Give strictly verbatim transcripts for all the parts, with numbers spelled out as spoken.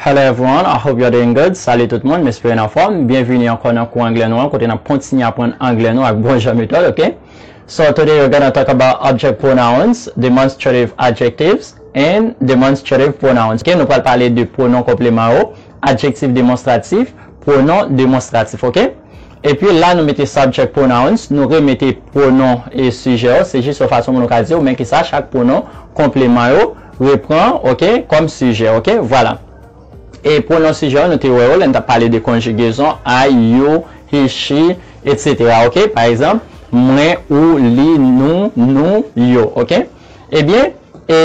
Hello everyone, I hope you're doing good. Salut tout moun, m espere n anfòm. Byenvini ankò nan kou anglè nou an, kote n ap kontinye aprann anglè nou ak bon jan metòd, ok? So today we're gonna talk about object pronouns, demonstrative adjectives, and demonstrative pronouns. Ok, nou pral pale de pwonon konpleman yo, adjektif demonstratif, pwonon demonstratif, ok? Epi la nou mete subject pronouns, nou remete pwonon e sijè yo, se jis yon fason pou nou ka di w, men kisa chak pwonon konpleman yo repran, ok, kòm sijè, ok? Vwala. E pwonon sijè yo, nou te wè yo lè n t ap pale de konjigezon I, you, he, she, etsetera, ok? Pa egzanp, mwen, ou, li, nou, nou, yo, ok? Ebyen, e,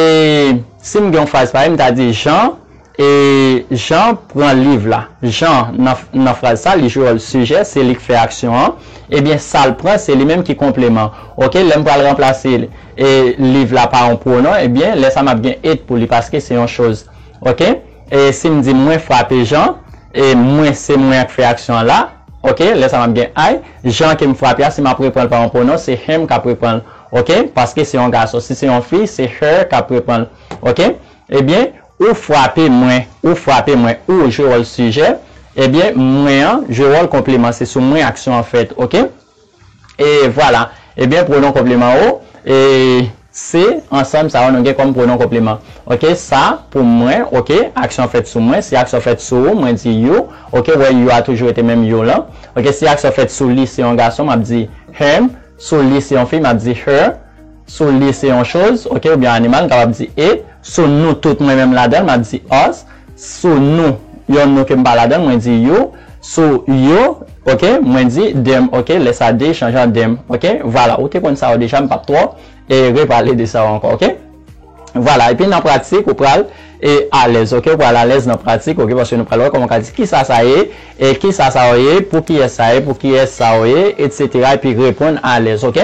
si m gen yon fraz parèy, m ta di Jean, e, Jean pran liv la. Jean, nan, nan fraz sa, li jwe wòl sijè, se li k fè aksyon an. Ebyen, sa l pran, se li menm ki konpleman. Ok, lè m pral ranplase, e, liv la pa yon pwonon, ebyen, lè sa m ap gen it pou li, paske se yon choz. Ok? E si m di mwen frape Jean, e mwen se mwen an k fè aksyon an la, ok, lè sa m ap gen I, Jean ke m frape a, si m ap repran l pa yon pwonon, se him k ap repran l, ok, paske se yon gason. Si se yon fi, se her k ap repran l, ok. Ebyen, ou frape mwen, ou frape mwen, ou jwe wòl sijè, ebyen, mwen an jwe wòl konpleman, se sou mwen aksyon an fèt, ok. E vwala. Ebyen, pwonon konpleman yo, e se ansanm sa yo nou gen kòm pwonon konpleman. Ok, sa pou mwen, ok, aksyon fèt sou mwen, si aksyon fèt sou ou, mwen di you, ok, wè you a toujou rete menm you lan. Ok, si aksyon fèt sou li, se yon gason, m ap di him, sou li se yon fi, m ap di her, sou li se yon choz, ok, oubyen animal, m kapab di it, sou nou tout, mwen menm ladan l, m ap di us, sou nou, yon nou ke m pa ladan l, mwen di you, sou yo, ok, mwen di them, ok, lè sa they chanje an them, ok, vwala, ou te konn sa yo deja, m p ap twò, e, repale de sa yo ankò, ok. Vwala, epi nan pratik, ou pral, e, alèz, ok, ou pral alèz nan pratik, ok, paske nou pral wè kòman w ka di kisa sa ye, e kisa sa yo ye, pou kiyès sa ye, pou kiyès sa yo ye, etsetera, epi reponn alèz, ok.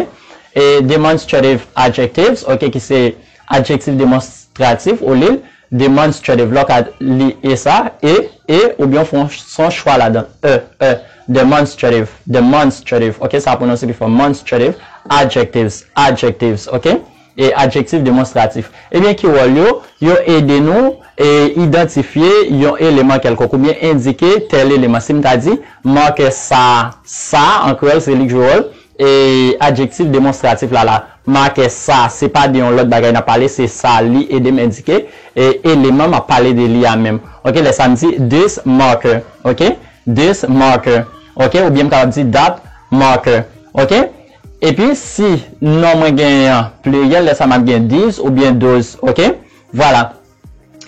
E demonstrative adjectives, ok, ki se adjektif demonstratif, ou li l demonstrative, lè w ka li e sa, e, e, oubyen w fè yon, s on chwa ladan l, e, e, demonstrative, demonstrative, ok, sa pwononse pi fò, monstrative, adjectives, adjectives, ok, e adjektif demonstratif. Ebyen, ki wòl yo? Yo ede nou, e, idantifye yon eleman kèlkonk, oubyen endike tèl eleman. Si m ta di, makè sa, sa, an kreyòl, se li k jwe wòl, e, adjektif demonstratif la, la. Makè sa, se pa de yon lòt bagay n ap pale, se sa, li ede m endike, e, eleman m ap pale de li a menm. Ok, lè sa m di this marker, ok? This marker, ok? Oubyen m kapab di that marker, ok? Epi, si non mwen genyen an pliryèl, lè sa m ap gen these oubyen those, ok? Vwala.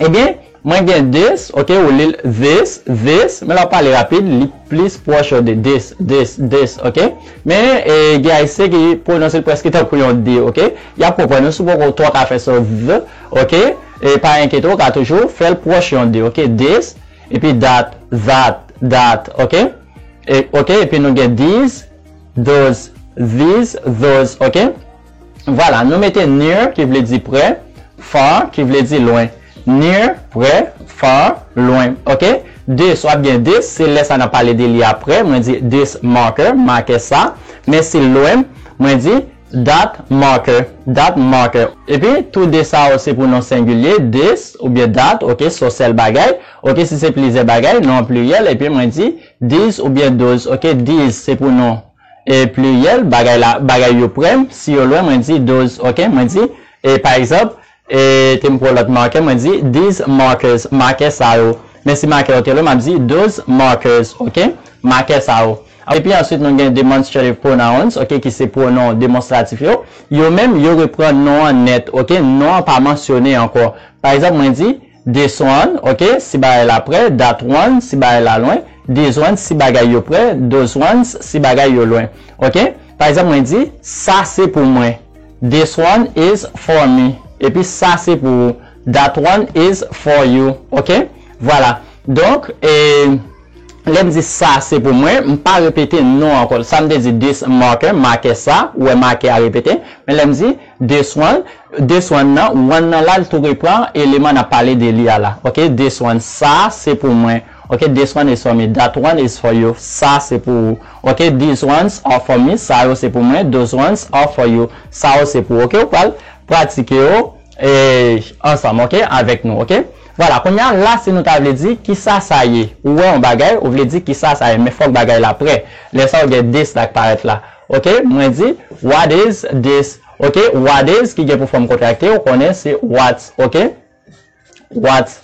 Ebyen, mwen gen this, ok, ou li l this, this, men lè w pale rapid, li plis pwòch de this, this, this, ok? Men, e, gen Ayisyen ki pwononse l prèske tankou yon D, ok? Y ap konprann ou si w poko twò ka fè sa, th, ok? E pa enkyete w, w ka toujou fè l pwòch yon D, ok? This, epi that, that, that, ok? E, ok, epi nou gen these, those, these, those, ok? Vwala, nou mete near, ki vle di prè, far, ki vle di lwen. Near, prè, far, lwen, ok? This, w ap gen this, se lè sa n ap pale de li aprè, mwen di this marker, makè sa. Men si l lwen, mwen di that marker, that marker. Epi, tou de sa yo se pwonon sengilye, this oubyen that, ok, se yon sèl bagay. Ok, si se plizyè bagay, non pliryèl, epi mwen di these oubyen those, ok, these se pwonon, e, pliryèl, bagay la, bagay yo prè m, si yo lwen, mwen di those, ok, mwen di, e, pa egzanp, e, te m pran lòt makè, mwen di these markers, makè sa yo. Men si makè yo te lwen, m ap di those markers, ok, makè sa yo. Epi answit, nou gen demonstrative pronouns, ok, ki se pwonon demonstratif yo. Yo menm, yo reprann non an nèt, ok, non an pa mansyone ankò. Pa egzanp, mwen di, this one, ok, si bagay la prè, that one, si bagay la lwen, these ones, si bagay yo prè, those ones, si bagay yo lwen. Ok? Pa egzanp, mwen di, sa se pou mwen. This one is for me. Epi sa se pou ou. That one is for you. Ok? Vwala. Donk, e, lè m di sa se pou mwen, m pa repete non ankò. Sa m te di, this marker, makè sa, ou wè makè a repete. Men lè m di, this one, this one nan, one nan la, l tou repran eleman n ap pale de li a la. Ok, this one, sa se pou mwen. Ok, this one is for me, that one is for you. Sa se pou ou. Ok, these ones are for me, sa yo se pou mwen. Those ones are for you, sa yo se pou ou. Ok, ou pral pratike yo, e, ansanm, ok, avèk nou, ok? Vwala, kounye a la, si nou ta vle di, kisa sa ye? Ou wè yon bagay, ou vle di, kisa sa ye? Men fòk bagay la prè. Lè sa, ou gen this la k parèt la. Ok, mwen di, what is this? Ok, what is ki gen pou fòm kontrakte, ou konnen se what's, ok? What's.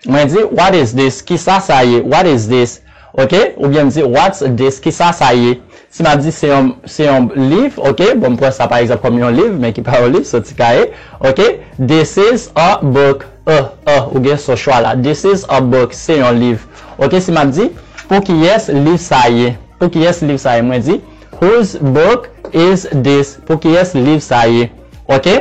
Mwen di, what is this? Kisa sa ye? What is this? Ok, oubyen m di, what's this? Kisa sa ye? Si m ap di se yon, se yon liv, ok, bon, m pran sa pa egzanp kòm yon liv, men ki pa yon liv, se yon ti kaye, ok? This is a book, a, a, ou gen sou chwa la. This is a book, se yon liv. Ok, si m ap di, pou kiyès liv sa ye? Pou kiyès liv sa ye? Mwen di, whose book is this? Pou kiyès liv sa ye? Ok?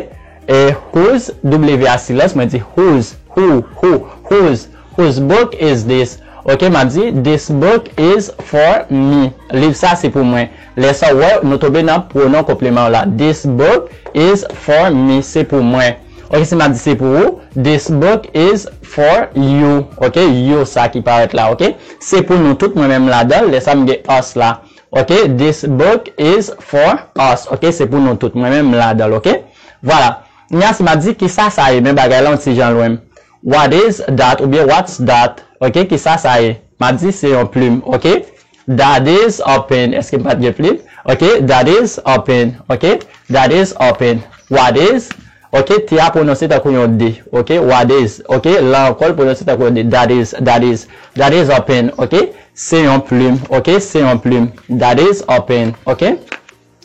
E whose, W a silans, mwen di whose, who, who, whose, whose book is this? Ok, m ap di, this book is for me. Liv sa se pou mwen. Lè sa, w wè, nou tonbe nan pwonon konpleman la. This book is for me, se pou mwen. Ok, si m ap di se pou ou, this book is for you. Ok, you sa ki parèt la, ok? Se pou nou tout, mwen menm ladan l, lè sa m gen us la. Ok, this book is for us. Ok, se pou nou tout, mwen menm m ladan l, ok? Vwala. Kounye a, si m ap di, kisa sa ye? Men bagay la yon ti jan lwen m. What is that? Oubyen what's that? Ok, kisa sa ye? M ap di, se yon plim, ok? That is a pen. Èske m pa t gen plim? Ok, that is a pen. Ok, that is a pen. What is? Ok, T a pwononse tankou yon D. Ok, what is? Ok, la ankò, l pwononse tankou yon D. That is, that is, that is a pen. Ok, se yon plim. Ok, se yon plim. That is a pen. Ok,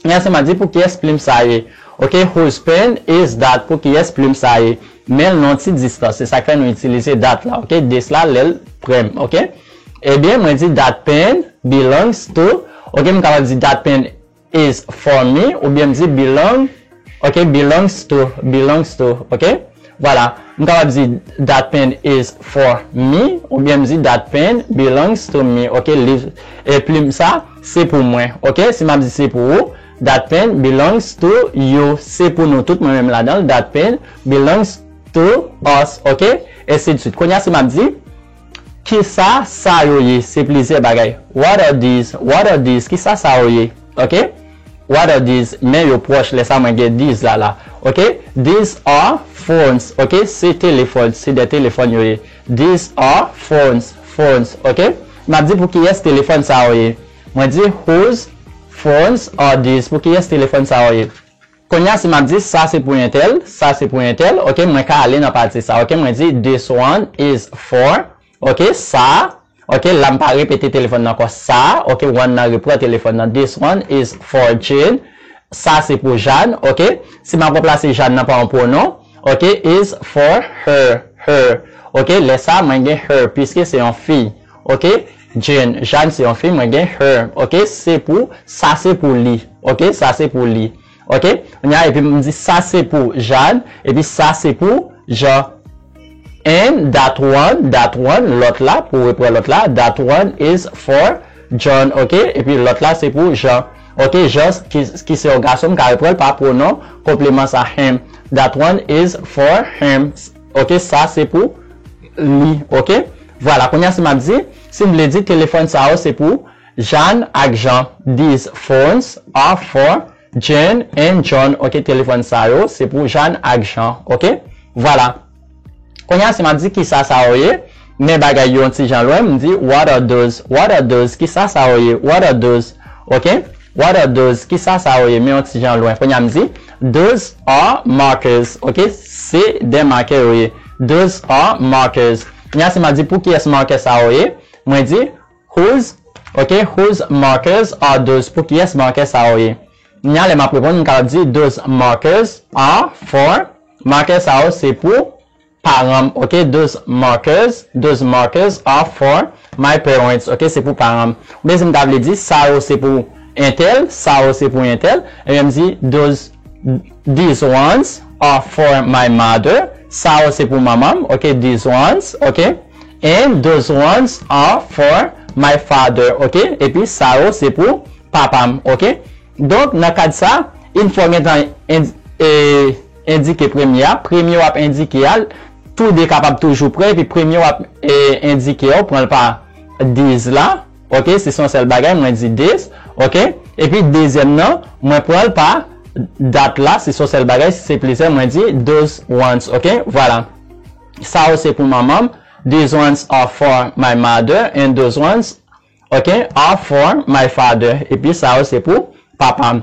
kounye a, si m ap di, pou kiyès plim sa ye? Ok, whose pen is that? Pou kiyès plim sa ye? Men l nan yon ti distans. Se sa k fè nou itilize that la. Ok, this la, lè l prè m. Ok, ebyen, mwen di, that pen belongs to. Ok, m kapab di, that pen is for me, oubyen m di belong, ok, belongs to, belongs to, ok? Vwala, m kapab di that pen is for me, oubyen m di that pen belongs to me, ok? Liv, e plim sa, se pou mwen, ok? Si m ap di se pou ou, that pen belongs to you, se pou nou tout, mwen menm ladan l, that pen belongs to us, ok? Ensi de suite. Kounye a, si m ap di, kisa sa yo ye? Se plizyè bagay. What are these? What are these? Kisa sa yo ye? Ok? What are these? Men yo pwòch, lè sa mwen gen these la la. Ok? These are phones. Ok? Se telefòn, se de telefòn yo ye. These are phones, phones. Ok? M ap di pou kiyès telefòn sa yo ye? Mwen di whose phones are these? Pou kiyès telefòn sa yo ye? Kounye a, si m ap di sa se pou entèl, sa se pou entèl, ok, mwen ka ale nan pati sa, ok, mwen di this one is for, ok, sa, ok, la m pa repete telefòn nan ankò, sa, ok, one nan repran telefòn nan, this one is for Jane, sa se pou Jàn, ok, si m ap ranplase Jàn nan pa yon pwonon, ok, is for her, her, ok, lè sa mwen gen her, piske se yon fi, ok, Jane, Jàn se yon fi, mwen gen her, ok, se pou, sa se pou li, ok, sa se pou li. Ok? Kounye a, epi m di sa se pou Jàn, epi sa se pou Jan. And that one, that one, lòt la, pou repran lòt la, that one is for John, ok? Epi lòt la se pou Jan. Ok, Jan ki, ki se yon gason, m ka repran l pa pwonon konpleman sa, him. That one is for him. Ok, sa se pou li, ok? Vwala, kounye a si m ap di, si m vle di telefòn sa yo se pou Jàn ak Jan. These phones are for Jane and John. Ok, telefòn sa yo, se pou Jàn ak Jan. Ok, vwala. Kounye a, si m ap di kisa sa yo ye, men bagay yo yon ti jan lwen, m di, what are those? What are those? Kisa sa yo ye? What are those? Ok, what are those? Kisa sa yo ye? Men yon ti jan lwen. Kounye a, m di, those are markers. Ok, se de makè yo ye. Those are markers. Kounye a, si m ap di pou kiyès makè sa yo ye, mwen di, whose, ok, whose markers are those? Pou kiyès makè sa yo ye? Kounye a, lè m ap reponn, m kapab di, those markers are for, makè sa yo se pou paran m, ok? Those markers, those markers are for my parents, ok? Se pou paran m. Oubyen si m ta vle di, sa yo se pou entèl, sa yo se pou entèl, ebyen m di, those, these ones are for my mother, sa yo se pou manman m, ok? These ones, ok? And those ones are for my father, ok? Epi sa yo se pou papa m, ok? Donk, nan kad sa, yon fwa w gentan en-, e, endike premye a, premye w ap endike a, tou de kapab toujou prè, epi premye w ap, e, endike a, w pran l pa these la, ok? Se yon sèl bagay, mwen di this, ok? Epi dezyèm nan, mwen pran l pa that la, si se yon sèl bagay, si se plizyè, mwen di those ones, ok? Vwala. Sa yo se pou manman m. These ones are for my mother and those ones, ok, are for my father. Epi sa yo se pou papa m.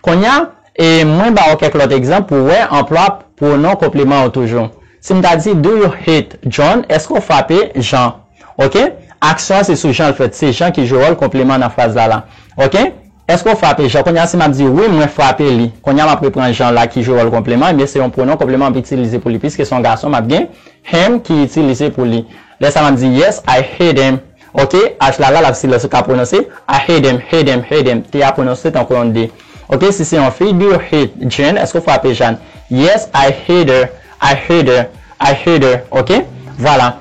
Kounye a, e mwen ba w kèk lòt egzanp pou w wè anplwa pwonon konpleman yo toujou. Si m ta di, "Do you hit John?" Èske w frape Jan? Ok? Aksyon an se sou Jan l fèt. Se Jan ki jwe wòl konpleman nan fraz la la. Ok? Èske w frape Jan? Kounye a, si m ap di, "Wi, mwen frape li." Kounye a, m ap repran Jan la ki jwe wòl konpleman. Ebyen, se yon pwonon konpleman m ap itilize pou li. Piske se yon gason, m ap gen him ki itilize pou li. Lè sa, m ap di, "Yes, I hit him." Ok? H la la, l ap silans ou ka pwononse. "I hit him, hit him, hit him." T a pwononse tankou yon D. Ok? Si se yon fi, "Do you hit Jane?" Èske w frape Jane? "Yes, I hit her. I hit her. I hit her." Ok? Vwala.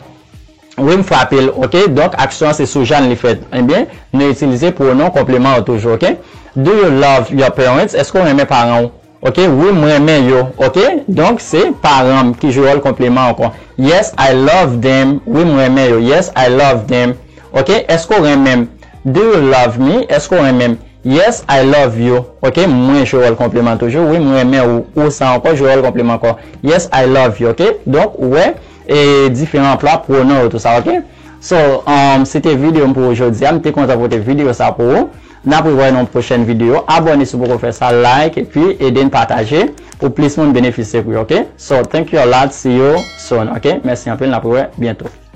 Wi, m frape l, ok? Donk, aksyon an se sou Jane li fèt. Ebyen, nou itilize pwonon konpleman yo toujou, ok? Do you love your parents? Èske w renmen paran w? Ok, wi, m renmen yo, ok? Donk, se paran m ki jwe wòl konpleman ankò. Yes, I love them. Wi, m renmen yo. Yes, I love them. Ok, èske w renmen m? Do you love me? Èske w renmen m? Yes, I love you. Ok, mwen jwe wòl konpleman toujou. Wi, m renmen ou. Ou sa ankò jwe wòl konpleman ankò. Yes, I love you. Ok, donk, ou wè, e diferan anplwa pwonon yo, tou sa, ok? So, um, se te videyo m pou ou jodi a. M te kontan pote videyo sa pou ou. N ap rewè nan yon pwochèn videyo. Abòne si w poko fè sa, like, epi ede n pataje pou plis moun benefisye, ok? So, thank you a lot. See you soon, ok? Mèsi anpil, n ap rewè byento.